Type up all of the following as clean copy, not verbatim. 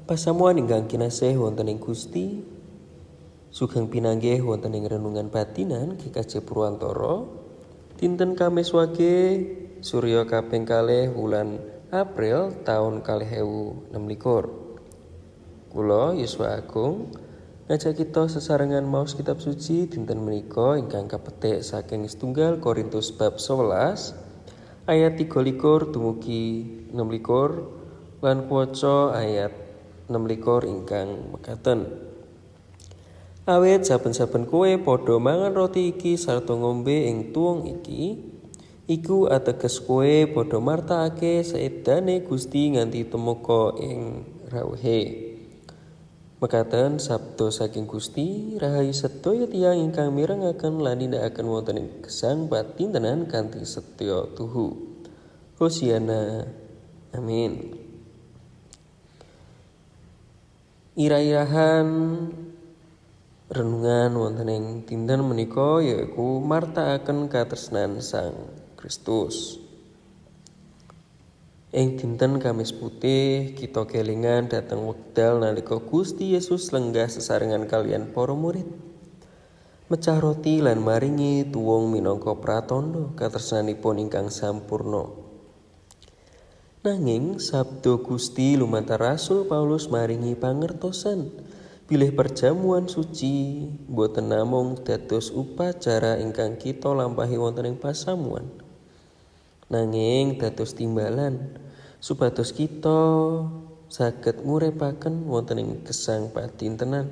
Pasamuan ingkang kinasih wonten ing Gusti, sugeng pinanggih wonten ing renungan batinan GKJ Purwantara dinten Kamis Wage Surya kaping kalih wulan April taun 2026. Kula Yuswa Agung ngajak kita sesarengan maos kitab suci dinten menika ingkang kapetik saking setunggal Korintus bab 11 ayat 23 dumugi 26 lan kuwaca ayat 26 ingkang mekaten. Awit saben-saben kowe padha mangan roti iki sarta ngombe ing tuwung iki, iku ateges kowe padha martakake saedane Gusti nganti tumeka ing rawuhe. Mekaten sabda saking Gusti, rahayu sedaya tiyang ingkang mirengaken lan nindakaken wonten ing gesang patintenan kanthi setya tuhu. Hosiana. Amin. Ira-irahan renungan wonten ing dinten menika yaiku martakaken katresnan Sang Kristus. Ing dinten Kamis Putih kita kelingan dhateng wekdal nalika Gusti Yesus lenggah sesarengan kaliyan para murid. Mecah roti lan maringi tuwung minangka pratandha katresnanipun ingkang sampurna. Nanging sabda Gusti lumantar Rasul Paulus maringi pangertosan bilih perjamuan suci boten namung dados upacara ingkang kita lampahi wonten ing pasamuan, nanging dados timbalan supados kita saged nguripaken wonten ing gesang padintenan.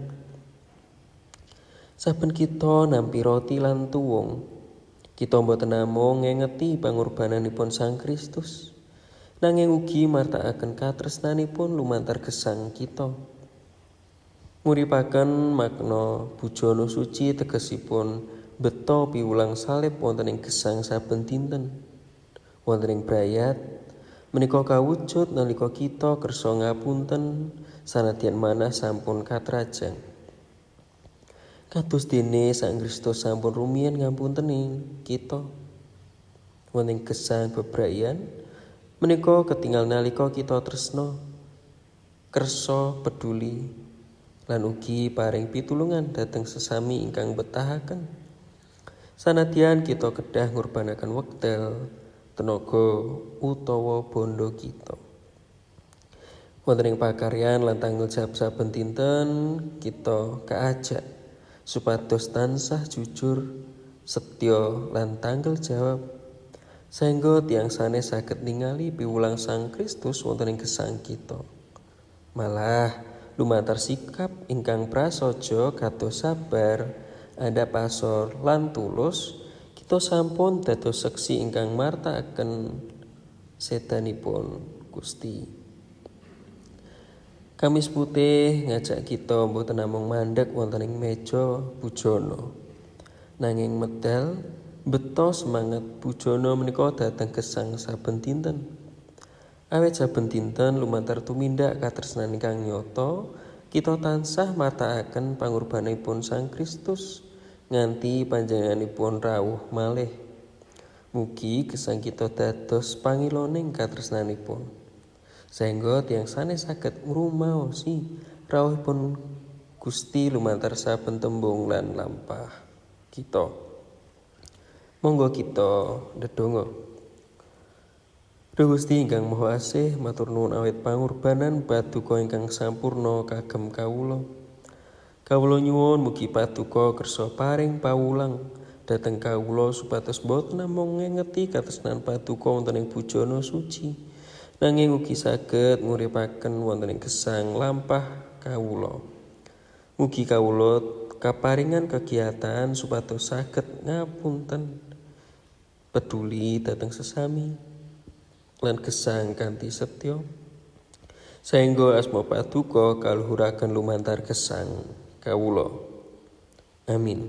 Saben kita nampi roti lan tuwung, kita boten namung ngengeti pangorbananipun Sang Kristus, nanging ugi martakaken katresnanipun lumantar gesang kita. Nguripaken makna bujana suci tegesipun beto piwulang salib wonten ing gesang saben dinten. Wonten ing brayat menika kawujud nalika kita kersa ngapunten sanadyan manah sampun katrajang. Kados dene Sang Kristus sampun rumiyin ngapunteni kita. Wonten ing gesang bebrayan menika ketinggal nalika kita tresna, kersa peduli lan ugi paring pitulungan dhateng sesami ingkang betahaken. Sanadyan kita kedah ngurbanaken wekdal, tenaga utawa bondo kita. Wonten ing pakaryan lan tanggung jawab saben dinten kita kaajak supados tansah jujur, setya lan tanggung jawab, saengga tiyang sanes saged ningali piwulang Sang Kristus wonten ing gesang kita. Malah lumantar sikap ingkang prasaja kados sabar, andhap asor lan tulus, kita sampun dados seksi ingkang martakaken sedanipun Gusti. Kamis Putih ngajak kita mboten namung mandek wonten ing meja bujana, nanging medal beto semangat bujana menika dhateng gesang saben dinten. Awit saben dinten lumantar tumindak katresnan ingkang nyata, kita tansah martakaken pangorbananipun Sang Kristus nganti panjenenganipun rawuh malih. Mugi gesang kita dados pangiloning katresnanipun, saengga tiyang sanes saged ngrumaosi rawuhipun Gusti lumantar saben tembung lan lampah kita. Monggo kita ndedonga. Duh Gusti ingkang Maha Asih, matur nuwun awit pangorbanan paduka ingkang sampurna kagem kawula. Kawula nyuwun mugi paduka kersa paring pawulang dhateng kawula supados boten namung ngengeti katresnan paduka wonten ing bujana suci, nanging ugi saged nguripaken wonten ing gesang lampah kawula. Mugi kawula kaparingan kegiatan supados saged ngapunten, peduli dhateng sesami lan gesang kanthi setya, saengga asma paduka kaluhuraken lumantar gesang kawula. Amin.